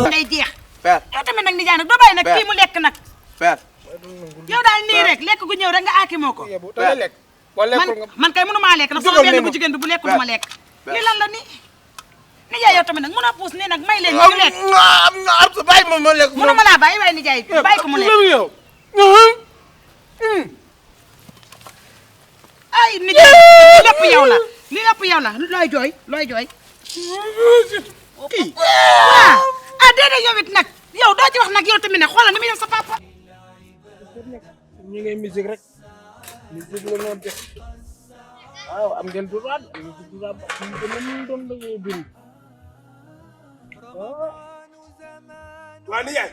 ngay jeex. yow tamit nag nijaay nag doo bàyyi nag kii mu lekk nag. yow daal nii rek lekk gu ñëw rek nga aaki moo ko. man kay mënu maa lekk nag sama benn bu jigéen bi bu lekk du ma lekk. lii lan la ni nijaay yow tamit nag mën a puus nii nag may leen ñu lekk. bàyyi ma lekk. mënu ma laa bàyyi waaye nijaay bàyyi ko mu lekk. ay nijaay lépp yow la li lépp yow la looy jooy looy jooy. kii waaw ah déedéet yow it nag yow doo ci wax nag yow tamit nag xoolal ni muy def sa papa. ñu ngi musique rek musique la noonu def waaw am ngeen droit am ngeen droit ñu ko ñu doon da ngay bind waa nijaay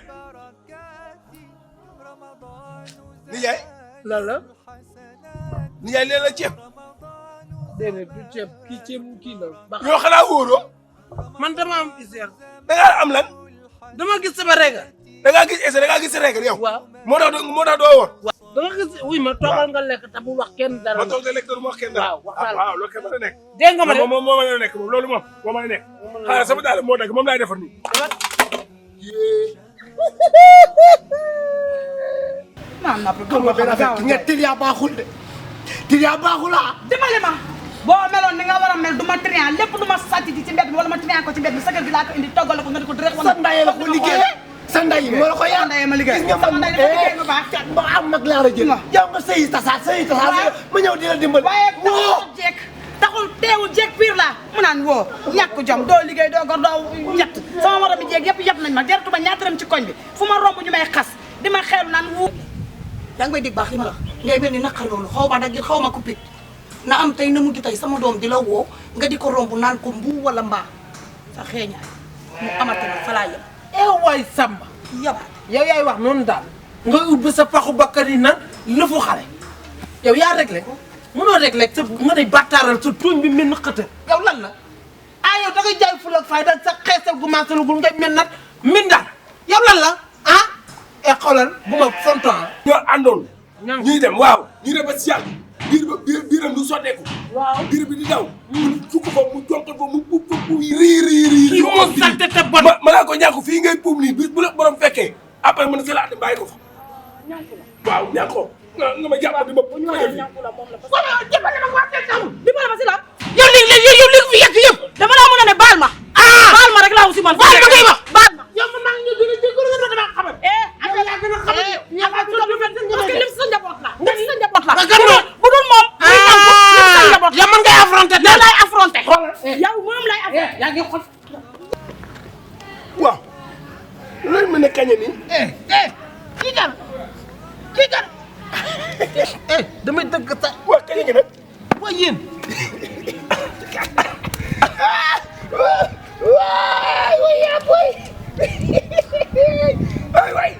nijaay lan la nijaay leen la ceeb déedéet du ceeb kii ceeb kii la baax ñoo xanaa wóoroo man dama am ISR da ngaa am lan dama gis sama régal da ngaa gis essai da ngaa gis sa régal yow waaw moo tax doo woon dama gis wuy ma toogal nga lekk te bu wax kenn dara ma toog de lekk te du ma wax kenn dara waaw loolu kenn mën a nekk dégg nga ma de moom moo mën a nekk moom loolu moom moo mën a nekk xaaral sama daal moo dagg moom laay defar nii non non xam nga benn affaire nga tiliyaa baaxul de tiliyaa baaxul ah. dimbali ma boo meloon ni nga war a mel du ma trian lépp du ma sàcc ci mbedd mi wala ma trian ko ci mbedd mi sa kër gi laa ko indi toggal ko nga di ko direct sa ndaye la ko liggéey sa ndaye moo la ko yaa ndaye ma liggéey gis nga sama ndaye dafa liggéey bu baax ba am mag laa la jël yow nga sëyi tasaat ma ñëw di la dimbali waaye taxul jeeg taxul teewul jeeg pire la mu naan woo ñàkk jom doo liggéey doo gor doo ñett sama morom bi jeeg yëpp yëpp nañ ma jaratu ma ñaataram ci koñ bi fu ma romb ñu may xas di ma xeelu naan wu yaa ngi may dégg baax li ma la ngay mel ni naqar loolu xaw ma daggit xaw ma ko pit na am tey na mujj tey sama doom di la woo nga di ko romb naan ko mbuu wala mbaa sa xeeñaay mu amate na fa laa yem waay Samba yabaat yow yaay wax noonu daal nga ut ba sa paxu bakkan yi naan lëfu xale yow yaa réglé mënoo réglé sa nga day battaaral sa tuñ bi mel na xëtë yow lan la ah yow da ngay jaay ful ak fayda sa xeesal gu maasalugul ngay mel nag min daal yow lan la ah e xoolal bu ma fonton ñoo àndoon ñuy dem waaw ñuy dem ba si yàlla biiram du sotteeku waaw biir bi di daw mu sukk fa mu jonkal fa mu rii kii moo salte te bon ma naa ko ñàkk fii ngay puum nii bis bu la borom fekkee après mën na sa laata bàyyi ko fa waaw ñàkk ko nga ma jàpp di ma dimbali ma si la yow li fi yegg yëpp dama laa mën a ne baal ma baal ma rek laa si man baal ma ngay wax baal ma yow man maa ngi ñëw dina jégalu nga dama xamal yaa gën a xamal parce que lim sa njaboot la nga sa njaboot la bu dul moom sa njaboot yow man ngay affronté yow laay affronté yow moom lay affronté yaa ngi xol waaw loolu mën na kañe nii kii kan damay dëgg sa waaw kañe gi nag waa yéen waay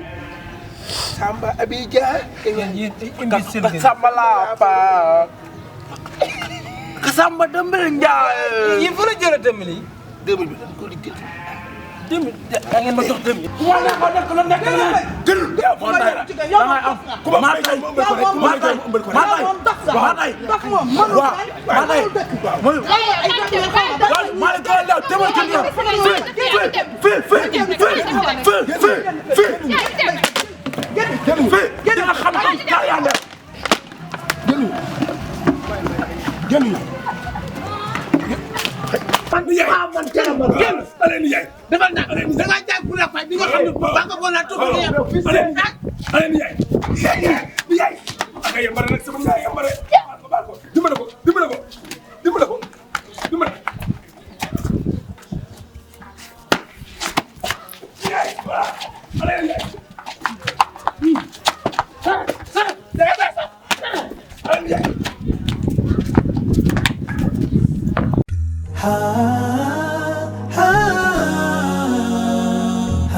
Samba Abidjan yéen imbécile Samba laa pa Samba Dembélé Ndiaye yéen fa la jëlee Dembélé yi 2000 bi dañ ko liggéey 2000 da ngeen ma jox 2000 wala ko def la nekk la gën mo tay la da ngay am ku ma tay mo ëmbal ko rek ku ma tay mo ëmbal ko rek ma tay dox moom waaw ma tay ma ko la demal ci ñoom gën nga xam ka yàlla gën man teel ma gën ale ni yaay defal na da nga jaay pour la fay bi nga xam ne ba nga bon la to ale ni yaay ni yaay ak yambare nag sama yaay yambare